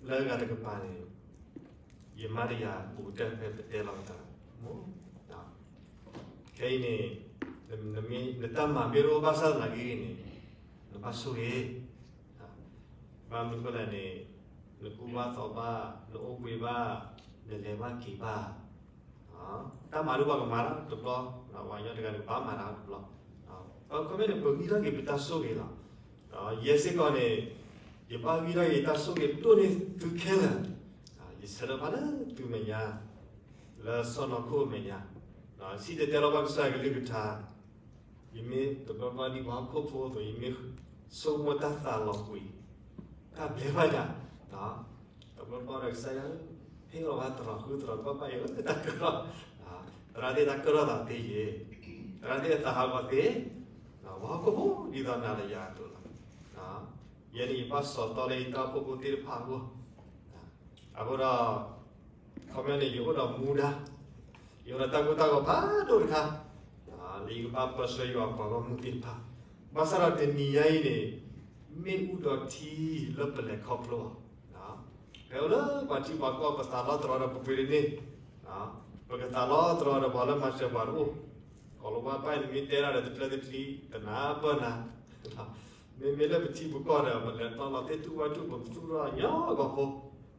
လၢအဂၤတကပၤန့ၣ် ယမါတယၤဘူးတၢ်ဖဲပတဲလီၤတၢ်, ခဲအံၤန့ၣ် နတၢ်မၤမ့ၢ်တအိၣ်ဘၣ်ဆၣ်သနာ်က့န့ၣ် နဘၣ်ဆိၣ်ဂ့ၤ, ဘၣ်မနုၤအဃိလဲၣ်န့ၣ် နကူဘၣ်သိးဘၣ်, နအိၣ်ဘှံးဘၣ်, နလဲၤဘၣ်က့ၤဘၣ် တၢ်မၤဒ်ပှၤကမၤတၢ်တဘျီ, ပှၤကညီတဂၤန့ၣ် ဘၣ်မၤတၢ်တဘျီ, အခီပညီန့ၣ် ပဂံၢ်ထီၣ်က့ၤပတၢ်ဆိၣ်ဂ့ၤလီၤ. ယဲစ့ၢ်ကီးန့ၣ် ယဘၣ်ဂံၢ်ထီၣ်က့ၤတၢ်ဆိၣ်ဂ့ၤဒိၣ်န့ၢ်သုခဲလၢာ်, ယဆၢထၢၣ်ဘၣ်လၢသုမဲာ်ညါ, လၢစီၢ်နီၤခိၣ်အမဲာ်ညါ, စံၣ်တဲၤတဲလီၤဘၣ်ကစၢ်ယွၤကလုၢ်ကထါ, ယမ့ၢ်တဘျီဘျီဒ်ပှၤဟီၣ်ခိၣ်ဖိအသိး ယမ့ၢ်ဆိကမိၣ်တၢ်သးလီၤကွံာ်, တၢ်ဘျဲဘၣ်ယၤ, တဘျီဘျီဒီးကစၢ်ယွၤ ဟ့ၣ်လီၤဘၣ်သရိာ်ဃုသရိာ်ကီၢ်ဘၣ်ယၤလၢတၢ်ကရၢ, သရၣ်သ့ၣ်တၢ်ကရၢသးသ့ယဲ, သရၣ်သ့ၣ်အသးဟးဂီၤသ့, ပှၤဟီၣ်ခိၣ်ဖိဒ်သိးနၤဒီးယၤအသိးလီၤ. ယဲန့ၣ်ယဘၣ်စီၤတီလၢယတၢ်အိၣ်ဖှိၣ်ဖိသ့ၣ်တဖၣ်အဂီၢ်, အဃိဒီး ခီပညီန့ၣ် ယအိၣ်ဒီးမူဒါ, ယအိၣ်ဒီးတၢ်ကိၢ်တၢ်ဂီၤဖးဒိၣ်တခါ, လၢယကဘၣ်ပၢဆှၢယွၤပှၤဂီၢ်မုၢ်သ့ၣ်တဖၣ်, ဘၣ်ဆၣ်ဒီးတနံၤညါအံၤန့ၣ် မ့ၣ်အူဒီးထံလၢပလဲၤခီဖျိအီၤ, ဖဲအိၣ်လၢပှၤထံပှၤကီၢ်ပသးလီသရိာ်ဒီးပပှ့ၤတန့ၢ်, ပကသးလီသရိာ်ဒီးပှၤလၢမၤစၢၤပှၤတအိၣ်, ကီၢ်လီၤဝါပၢ်အံၤ နမ့ၢ်တဲဒၣ်ဒီးတဖျၢၣ်တဖျၢၣ် တနၢ်ပၢၢ်နၤ, မ့မ့ၢ်လၢပထံပကီၢ်ဒီး ပလဲၤတီလီၤသ့ၣ်တူၢ်ဘၣ်တူၢ် ပကသူၣ်ထီၣ်ညီ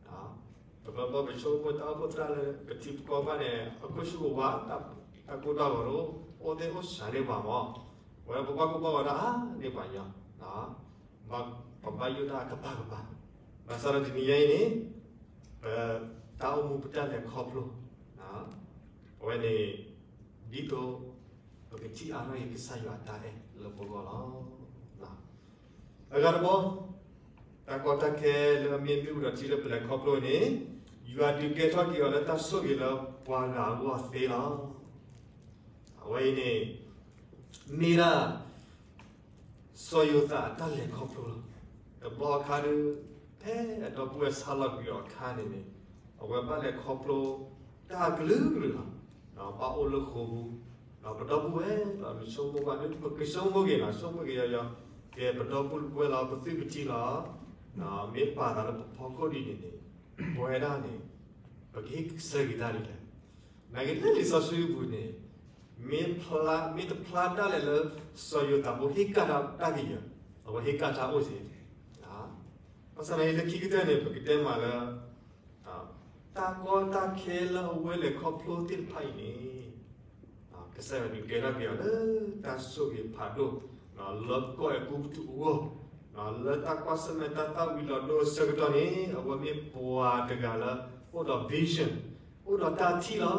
အဂီၢ်ဖိ တဘျီဘျီပဆိကမိၣ်တၢ်အိၣ်ဖှိၣ်သရၣ်လၢ ပထံပကီၢ်ဘၣ်န့ၣ် အခိၣ်ဆူၣ်ကဝါ တၢ်ကိၢ်တၢ်ဂီၤတအိၣ်, အိၣ်သ့ၣ်အိၣ်ဆံးန့ၢ်ပှၤမး, ဝဲပဘၣ်ကိၢ်ဘၣ်ဂီၤတၢ်အါန့ၢ်ပှၤညီ, ပဘၣ်ယိၣ်တၢ်ကပၤကပၤ, ဘၣ်ဆၣ်ဒီးတနံၤညါအံၤန့ၣ် ပတၢ်အိၣ်မူပတၢ်လဲၤခီဖျိ အဝဲန့ၣ် ဒ်သိး ပကထံၣ်အါထီၣ်က့ၤကစၢ်ယွၤအတၢ်အဲၣ်လၢပဂီၢ်လီၤ. အဂၤတဘီ, တၢ်ကီတၢ်ခဲလၢအမ့ၢ်မ့ၣ်အူဒီးထံလၢပလဲၤခီဖျိန့ၣ် ယွၤဒုးကဲထီၣ်က့ၤအီၤလၢတၢ်ဆိၣ်ဂ့ၤလၢပှၤဂၤအဂီၢ်သ့လီၤ. အဝဲအံၤန့ၣ် မ့ၢ်ဒၣ် စီၤယိၤသးအတၢ်လဲၤခီဖျိလီၤ. တဘျီအခါဒီး ဖဲအဒီပုၢ်ဝဲၢ်ဆါလီၤကွံာ်အီၤအခါန့ၣ်န့ၣ် အဝဲဘၣ်လဲၤခီဖျိတၢ်ကလုာ်ကလုာ်လီၤ. ဘၣ်အိၣ်လၢဃိာ်ပူၤ, ဒီးပဒီပုၢ်ဝဲၢ်လီၤ နဆိကမိၣ်ဘၣ်ဒီး ပကဆိကမိၣ်က့ၤလီၤ ဆိကမိၣ်က့ၤယီၤယီၤ, ကဲပဒီပုၢ်ဝဲၢ်လီၤ ပသုးပထံလီၤ. မ့ၢ်ပာ်သးလၢပဖီခိၣ်ဒ်န့ၣ်န့ၣ် ပဝဲဒၣ်န့ၣ် ပကဟ့ၣ်ဆၢက့ၤတၢ်ဒ်လဲၣ်. နာ်က့လၢလံာ်စီဆှံပူၤန့ၣ် မ့ၢ်ဖျါ မ့ၢ်တဖျါဒၣ်လဲာ်လၢ စီၤယိၤသးဖိဟ့ၣ်ကၣ်တၢ်ကယၢၤ, အဝဲဟ့ၣ်ကၣ်တၢ်အိၣ်စ့ၢ်. ဘၣ်ဆၣ်သနာ်က့လၢခံကတၢၢ်န့ၣ် ပကတဲမးလၢ တၢ်ကီတၢ်ခဲလၢအဝဲလဲၤခီဖျိသ့ၣ်တဖၣ်အံၤန့ၣ် ကစၢ်ယွၤဒုးကဲထီၣ်က့ၤအီၤလၢတၢ်ဆိၣ်ဂ့ၤဖးဒိၣ် လၢကီၢ်အဲၤကူပတူးအဂီၢ်, လၢတၢ်ကွၢ်ဆၢၣ်မဲာ်တၢ်သၣ်ဝံၤလီၤဒိအဆၢကတီၢ်န့ၣ် အဝဲမ့ၢ်ပှၤတဂၤလၢ အိၣ်ဒီး vision, အိၣ်ဒီးတၢ်ထံၣ်လီ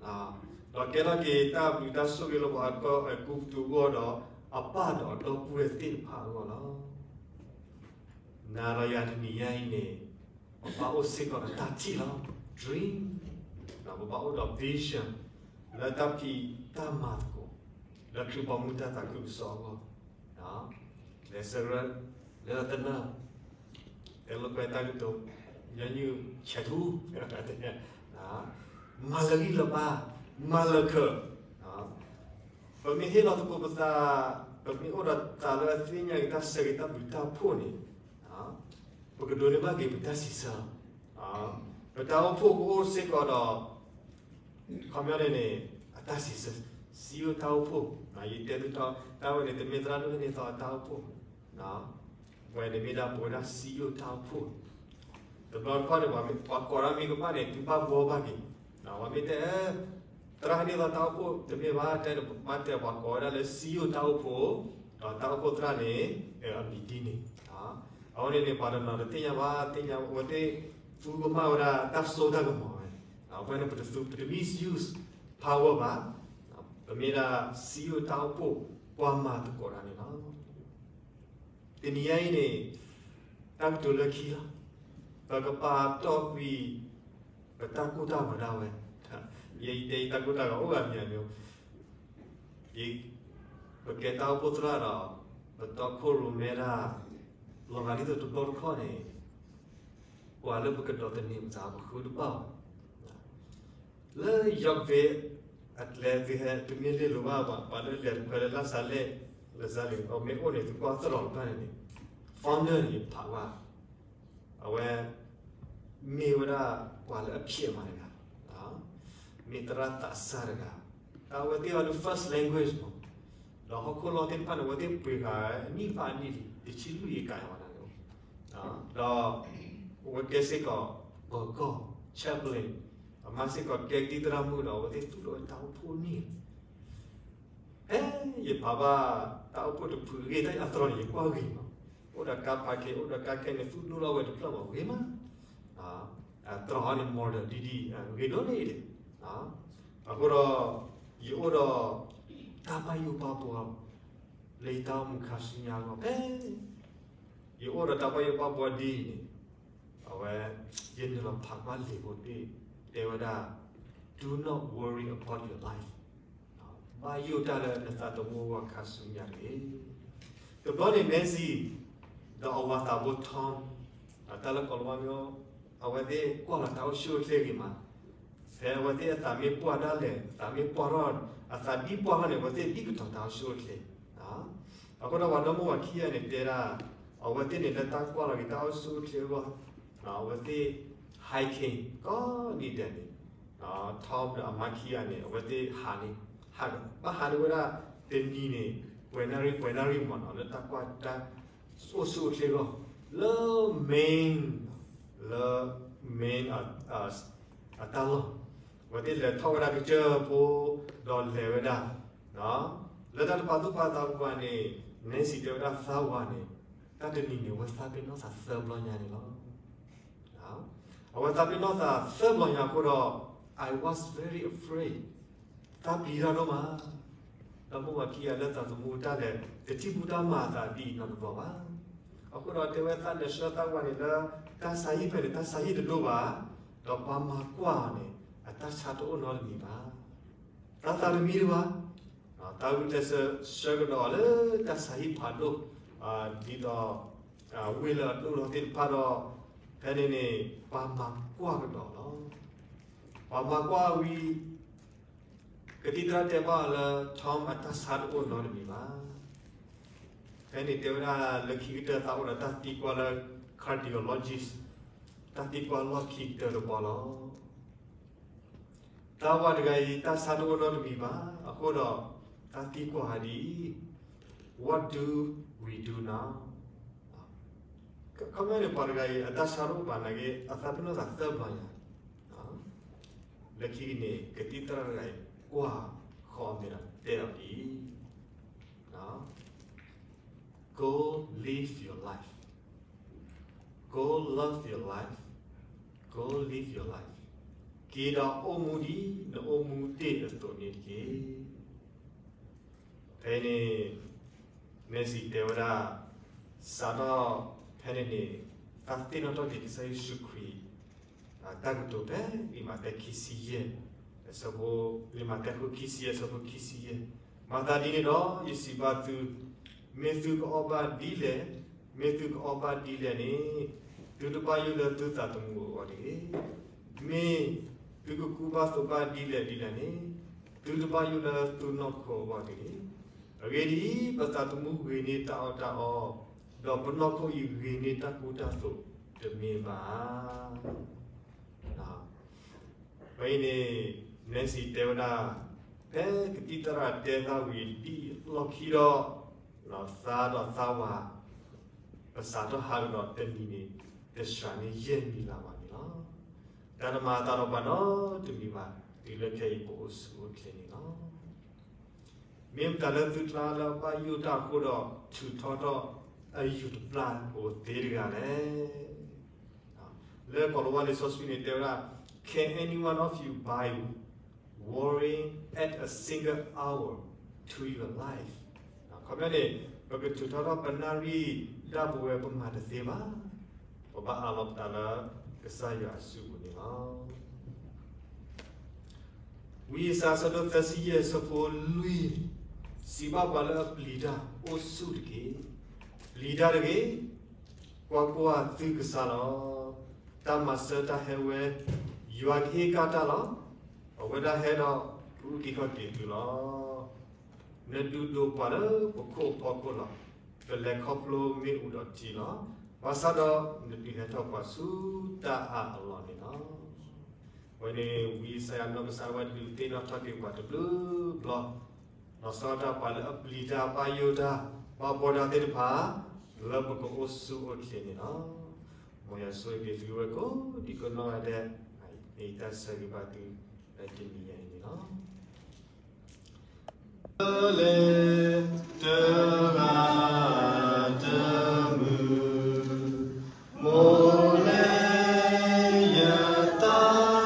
ၤ. ဒီးကဲထီၣ်က့ၤတၢ်ဘျုးတၢ်ဆိၣ်ဂ့ၤလၢပှၤကီၢ်အဲၤကူပတူးအဂီၢ်ဒီး အပၢ်ဒီးအဒီပုၢ်ဝဲၢ်သ့ၣ်တဖၣ်အဂီၢ်လီၤ. နၤဒီးယၤတနံၤညါအံၤန့ၣ် ပဘၣ်အိၣ်စ့ၢ်ကီးဒီးတၢ်ထံၣ်လီၤ dream, ပဘၣ်အိၣ်ဒီး vision လၢတၢ်ဖံးတၢ်မၤသကိး လၢခရံာ်ဘီမုၢ်တၢ်သးခုကစီၣ်အဂီၢ်, လဲၤဆၢကရၢ လဲၤလီၤသနၢၣ် တဲလိာ်ကွဲတၢ်ကတိၤ ညီနုၢ်ဆဲးထူ မၤလၢာ်ဂံၢ်လၢာ်ဘါ မၤလၢာ်ခၢး, ပမ့ၢ်ဟ့ၣ်လီၤသကိးပသး, ပမ့ၢ်အိၣ်ဒီးသးလၢအသ့ၣ်ညါက့ၤတၢ်ဆၢဂ့ၤတၢ်ဘျုးတၢ်ဖှိၣ်န့ၣ် ပကဒိးန့ၢ်ဘၣ်က့ၤပတၢ်စံးဆၢလီၤ. ပတၢ်အိၣ်ဖှိၣ်ကအိၣ်စ့ၢ်ကီးဒီး ခီပညီန့ၣ်န့ၣ် အတၢ်စံးဆၢ, စံယိၣ်တၢ်အိၣ်ဖှိၣ်, ယတဲသုတီ တၢ်ဝဲန့ၣ် တမ့ၢ်သရၣ်ဒိၣ်ဟဲန့ၢ်သီအတၢ်အိၣ်ဖှိၣ်, ဝဲန့ၣ်မ့ၢ်ဒၣ်ပဝဲဒၣ်စံယိၣ်တၢ်အိၣ်ဖှိၣ်, တဘျီတခီၣ်န့ၣ် ပှၤကိးဒၣ်မ့ၢ်ကဘၣ်န့ၣ် သုဘၣ်ဘှီဘၣ်က့ၤ, ပှၤမ့ၢ်တဲ သရၣ်ဟဲန့ၢ်သီတၢ်အိၣ်ဖှိၣ် တမ့ၢ်ဘၣ် တဲဘၣ်တဲပှၤကိးဝဲဒၣ်လၢစံယိၣ်တၢ်အိၣ်ဖှိၣ်, ဒီးတၢ်အိၣ်ဖှိၣ်သရၣ်န့ၣ် အမံၤဒ်န့ၣ်, အဝဲန့ၣ်န့ၣ် ပှၤတနီၤတသ့ၣ်ညါဘၣ် သ့ၣ်ညါဝဲသ့ၣ် သူကမၣ်ဝဲဒၣ်တၢ်စိတၢ်ကမီၤဝဲ, အဝဲန့ၣ် ပတ misuse power ဘၣ်, ပမ့ၢ်ဒၣ်စံယိၣ်တၢ်အိၣ်ဖှိၣ် ပှၤမၤသကိးတၢ်န့ၣ်လီၤ. တနံၤညါအံၤန့ၣ် တၢ်ကတိၤလၢခံလီၤ. ပကပာ်တီၢ်ကွံာ် ပတၢ်ကိၢ်တၢ်ဂီၤဒၣ်ဝဲ, ယဲယတဲယတၢ်ကိၢ်တၢ်ဂီၤအိၣ်ဂၤမံၤမံၤ, ယ ပကဲတၢ်အိၣ်ဖှိၣ်သရၣ်ဒီး ပတီခိၣ်ရိၣ်မဲဒၣ် လီၤဂာ်ဒ်သိးတဘျီတခီၣ်န့ၣ် ပှၤလၢပကဒီးသန့ၤပသးပဃုတဘၣ်ဘၣ်. လၢ Yorkville အကျဲသုဟဲ သုမ့ၢ်လဲၤလိၤဘၣ်ဘၣ် ပှၤလၢလဲၤတခွဲလၢလၢ်စးလဲၣ်, လၢစးလဲၣ် အမ့ၢ်အိၣ်န့ၣ် သုကွၢ်သရိာ်တဖၣ်န့ၣ်န့ၣ် founder န့ၣ် ယဖးဘၣ် အဝဲ မ့ၢ်ဝဲဒၣ်ပှၤလၢအဖျဲးမၤတဂၤ, မ့ၢ်သရၣ်သးစၢ်တဂၤ, တၢ်အဝဲသ့ၣ်အီၤဒီး first language မး, ဒီးဟီၣ်ခိၣ်လီၢ်သ့ၣ်တဖၣ်န့ၣ် အဝဲသ့ၣ်ပှ့ၤဃာ်အနံၣ်ဘၣ်အနံၣ်လံ တဆံလွံၢ်ယကၤယၤဝဲဒၣ်န့ၣ်, ဒီး အဝဲကဲစ့ၢ်ကီး ပၢၤကီၢ် chaplain, အမၤစ့ၢ်ကီးကဲဒံသရၣ်မုၣ်ဒီး အဝဲသ့ၣ်သူၣ်ထီၣ်ဝဲတၢ်အိၣ်ဖှိၣ်န့ၣ် ဖဲယဖးဘၣ်တၢ်အိၣ်ဖှိၣ်တဖုအဂ့ၢ် တၢ်အသရိာ်န့ၣ် ယကွၢ်ဂ့ၤမး, အိၣ်ဒီးကါဖးက့ၤ အိၣ်ဒီးကါခဲန့ၣ် သူၣ်ဒိၣ်လီၤဝဲတဖျၢၣ်မး ဂ့ၤမး, သရိာ်န့ၣ် model ဒ်ဒ် ဂ့ၤဒိၣ်န့ၣ်ဒံး, အဃိဒီး ယအိၣ်ဒီး တၢ်ဘၣ်ယိၣ်ဘၣ်ဘှီ လၢယတၢ်အိၣ်မူခါဆူညါအဂီၢ် ဖဲ ယအိၣ်ဒီးတၢ်ဘၣ်ယိၣ်ဘၣ်ဘှီဒ်အံၤန့ၣ်, အဝဲ ယနုာ်လီၤဖးကွၢ်လံာ်ဖိတဘ့ၣ် တဲဝဲဒၣ် Do not worry about your life, ဘၣ်ယိၣ်တၢ်လၢနသးသမူအဂီၢ်ခါဆူညါတဂ့ၤ. တဘျီန့ၣ် Nancy ဒီးအဝၤသးဘိ Tom, တၢ်လၢကီၢ်လီၤဝါမ့ၢ် အဝဲသ့ၣ်ကွၢ်လီၤတၢ်အိၣ်ဆူၣ်အိၣ်ချ့ဂ့ၤမး, ဖဲအဝဲသ့ၣ်အသးမ့ၢ်ပှၢ်ဒၣ်လဲာ် အသးမ့ၢ်ပှၢ်ထီၣ် အသးဒ်ပှၢ်ထီၣ်န့ၣ် အဝဲသ့ၣ်ဒ်ကတီၤတၢ်အိၣ်ဆူၣ်အိၣ်ချ့, အဃိဒီးပှၤဒီမါဝၤခံဂၤန့ၣ်တဲဒၣ် အဝဲသ့ၣ်န့ၣ်လၢတၢ်ကွၢ်လီၤက့ၤတၢ်အိၣ်ဆူၣ်အိၣ်ချ့အဂီၢ်, အဝဲသ့ၣ် hiking ကိးနံၤဒဲးန့ၣ်, Tom ဒီးအမါခံဂၤန့ၣ် အဝဲသ့ၣ်ဟးန့ၣ်, ဟးဒီး ဘၣ်ဟးန့ၢ်ဝဲဒၣ်တနံၤန့ၣ် ပှဲၤနၣ်ရံၣ် ပှဲၤနၣ်ရံၣ်မးနီၤ လၢတၢ်ကွၢ်တၢ်အိၣ်ဆူၣ်အိၣ်ချ့အဂီၢ်, လၢ Maine, လၢ Maine အတၢ်လီၢ်, အဝဲသ့ၣ်လဲၤထီၣ်ဝဲဒၣ်ကစၢၢ်ဖိ ဒီးလဲၤဝဲဒၣ်, လၢတၢ်တပာ်သူၣ်ပာ်သးပူၤဘၣ်န့ၣ် Nancy တဲဝဲဒၣ်သးဝၤန့ၣ် တၢ်တနံၤန့ၣ် အဝဲသးပ့ၤနီၣ်သးသၢဘျီညါန့ၣ်လီၤ. အဝဲသးပ့ၤနီၣ်သးသၢဘျီညါအဃိဒီး I was very afraid, သးပျံၤတၢ်ဒိၣ်မး, ဒီမါဝၤခံဂၤလၢသးသမူတၢ်လဲၤ တထံၣ်ဘူးတၢ်မၤအသးဒ်အံၤနီတဘျီဘၣ်. အဃိဒီးတဲဝဲသးလဲၤဆှၢသးဝၤန့ၣ်လၢ တၢ်ဆါဟံၣ်ဖဲန့ၣ် တၢ်ဆါဟံၣ်တဒိၣ်ဘၣ်, ဒီးပှၤမၤကွၢ်အီၤန့ၣ် အတၢ်ဆါတအိၣ်နီတမံၤဘၣ်. တၢ်သးတမံတဘၣ်, တၢ်ဂုာ်ကျဲးစၢးဆှၢကဒီးအီၤလၢတၢ်ဆါဟံၣ်ဖးဒိၣ်, ဒ်သိး ဝ့ၢ်လၢအဒိၣ်ထီၣ်သ့ၣ်တဖၣ်ဒီး ဖဲန့ၣ်န့ၣ် ပှၤမၤကွၢ်ကဒီးလီၤ. ပှၤမၤကွၢ်ဝံၤ ကသံၣ်သရၣ်တဲဘၣ်အီၤလၢ Tom အတၢ်ဆါတအိၣ်နီတမံၤဘၣ်. ဖဲန့ၣ်တဲဝဲဒၣ်လၢခံကတၢၢ်သးအိၣ်ဒီးတၢ်သံကွၢ်လၢ cardiologist, တၢ်သံကွၢ်လီၢ်ခံကတၢၢ်တဘီလီၤ. တၢ်ဝၤတဂၤအံၤ တၢ်ဆါတအိၣ်နီတမံၤဘၣ်. အဃိဒီး တၢ်သံကွၢ်ဒ်အံၤ, What do we do now? ခီပညီန့ၣ် ပှၤတဂၤအံၤ အတၢ်ဆါတအိၣ်ဘၣ်နာ်က့ အသးပ့ၤနီၣ်သးသၢဘျီညါ, လၢခံကန့ၣ် ကသံၣ်သရၣ်တဂၤအံၤ ကွၢ်ဃီအမဲာ်ဒီးတဲအီၤဒ်အံၤ, Go live your life. Go love your life. Go live your life. က့ၤဒီးအိၣ်မူဒ်နအိၣ်မူတ့ၢ်အသိးန့ၣ်တက့ၢ်. ဖဲန့ၣ် Nancy တဲဝဲဒၣ်, စးထီၣ်ဖဲန့ၣ်န့ၣ် တၢ်သ့ၣ်နီၣ်ထီၣ်က့ၤကစၢ်ယ့ၣ်ၡူးခရံာ် တၢ်ကတိၤဖဲလံာ်မးသဲခံဆံယဲၢ်, အဆၢဖိ, လံာ်မးသဲအခိၣ်ခံဆံယဲၢ် အဆၢဖိခံဆံယဲၢ်, မၤသးဒ်န့ၣ်ဒီး ယစံးဘၣ်သု, မ့ၢ်သုကအီၣ်ဘၣ်ဒ်လဲၣ်, မ့ၢ်သုကအီၣ်ဘၣ်ဒ်လဲၣ်န့ၣ်, သုတဘၣ်ယိၣ်လၢသုသးသမူအဂီၢ်တဂ့ၤ. မ့ၢ်သုကကူဘၣ်သိးဘၣ်ဒ်လဲၣ်ဒ်လဲၣ်န့ၣ်, သုတဘၣ်ယိၣ်လၢသုနီၢ်ခိအဂီၢ်တဂ့ၤ. အဂ့ၢ်ဒ်အံၤ, ပသးသမူဂ့ၤန့ၢ်တၢ်အီၣ်တၢ်အီ, ဒီးပနီၢ်ခိအံၤဂ့ၤန့ၢ်တၢ်ကူတၢ်သိးတမ့ၢ်ဘၣ်. ဖဲအံၤန့ၣ် Nancy တဲဝဲဒၣ်, ဖဲကသံၣ်သရၣ်တဲသးဝံၤဒ်အံၤအလီၢ်ခံဒီး, သးဒီးသးဝၤ ပစးထီၣ်ဟးကဒီးတနံၤန့ၣ် တစှၤန့ၢ်ယဲၢ်နံၣ်လၢ်ဘၣ်န့ၣ်လီၤ. တၢ်တမၤအသးဒီးပှၤနီတမံၤဘၣ်, တုၤလၢခဲအံၤပအိၣ်ဆူၣ်အိၣ်ချ့န့ၣ်လီၤ. မ့ၢ်မတၤလၢသုကျါလၢအဘၣ်ယိၣ်တၢ်အဃိဒီး ထုးထီၣ်ထီၣ်အယူၤတပျၢ်အိၣ်သ့တဂၤလဲၣ်. လၢကီၤလၤဝါလံာ်စီဆှံန့ၣ်တဲဝဲဒၣ်, Can any one of you by worrying add a single hour to your life? ခီပညီန့ၣ် ပကထုးထီၣ်ထီၣ်ပနၣ်ရံၣ်ဒၣ်ပဝဲပမၤတသ့ဘၣ်. ပဘၣ်အးလီၤပသးလၢကစၢ်ယွၤအစုပူၤန့ၣ်လီၤ. ဝံယၡါယၤ အဆၢဒိၣ်သၢဆံယဲၢ် အဆၢဖိလွံၢ်, စံးဘၣ်ပှၤလၢအပျံၤတၢ်, အိၣ်ဆူၣ်တက့ၢ်. ပျံၤတၢ်တဂ့ၤ, ကွၢ်ကွၢ်, သုကစၢ်လီၤ. တၢ်မၤစၢၤတၢ်ဟဲဝဲ, ယွၤကဟ့ၣ်ကၣ်တၢ်လီၤ. အဝဲဒၣ်ဟဲဒီးကအုၣ်က့ၤခီၣ်က့ၤသုလီၤ. နဒုးဒိးပှၤလၢပခိၣ်အဖီခိၣ်လီၤ. ပလဲၤခီဖျိမ့ၣ်အူဒီးထံလီၤ. ဘၣ်ဆၣ်ဒီးနဒုးဟဲထီၣ်ပှၤဆူတၢ်အၢၣ်အလီၢ်န့ၣ်လီၤ. အဝဲန့ၣ် ဝံယၡါယၤ နီၢ်ကစၢ်ဒၣ်ဝဲဒုးသ့ၣ်နီၣ်ထီၣ်က့ၤပှၤတဘျုးဘျီ, လီၤဆီဒၣ်တၢ် ပှၤလၢအပျံၤတၢ်, ဘၣ်ယိၣ်တၢ်, ဘၣ်ဘှီတၢ်သ့ၣ်တဖၣ် လၢပကအိၣ်ဆူၣ်အိၣ်ချ့န့ၣ်လီၤ. မ်ယွၤဆိၣ်ဂ့ၤသုဝဲကိးဒံကိးနီၢ်ဂၤဒဲး, မ့ၢ်ယတၢ်ဆၢဂ့ၤဘၣ်သု လၢတနံၤညါအံၤန့ၣ်လီၤ. တဂၤတမုာ်, မိၢ်လၢယသး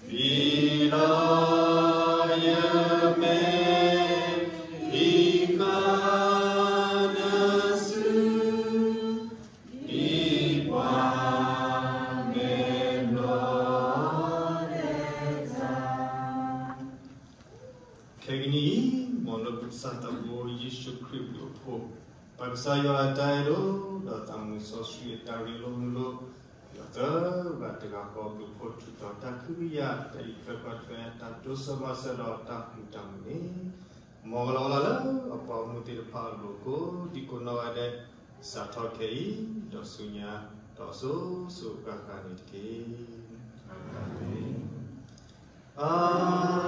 ဒီးနၤ, ဘံၣ်လီၤယမဲာ်, ဟံးဃာ်နစု ဒ်ပှၤမဲာ်ဘျီၣ်ဒဲးတၢ်. ခဲကနံၣ်အံၤ မ်လၢပကစၢ်သးဘိယ့ၣ်ၡူးခရံာ်အဘျုးအဖှိၣ်, ပကစၢ်ယွၤအတၢ်အဲၣ်ဒိၣ် ဒီးသးစီဆှံအတၢ်ရ့လိာ်မုာ်လိာ်, ဒီးသၢဂၤတဂၤဃီအဘျုးအဖှိၣ်ထုးထီၣ်တၢ်ခွဲးယာ်, တၢ်အံးထွဲကွၢ်ထွဲ, တၢ်တိစၢၤမၤစၢၤဒီးတၢ်ဃူတၢ်မုာ်န့ၣ်, မ်ကလီၤလၢအပှၤဂီၢ်မုၢ်သ့ၣ်တဖၣ်အလိၤကိးဒံကိးနီၢ်ဂၤဒဲး, စးထီၣ်ခဲအံၤ ဒီးဆူညါ, ဒီးစိၤစိၤဃၣ်ဃၣ်န့ၣ်တက့ၢ်. အၤမ့ၣ်.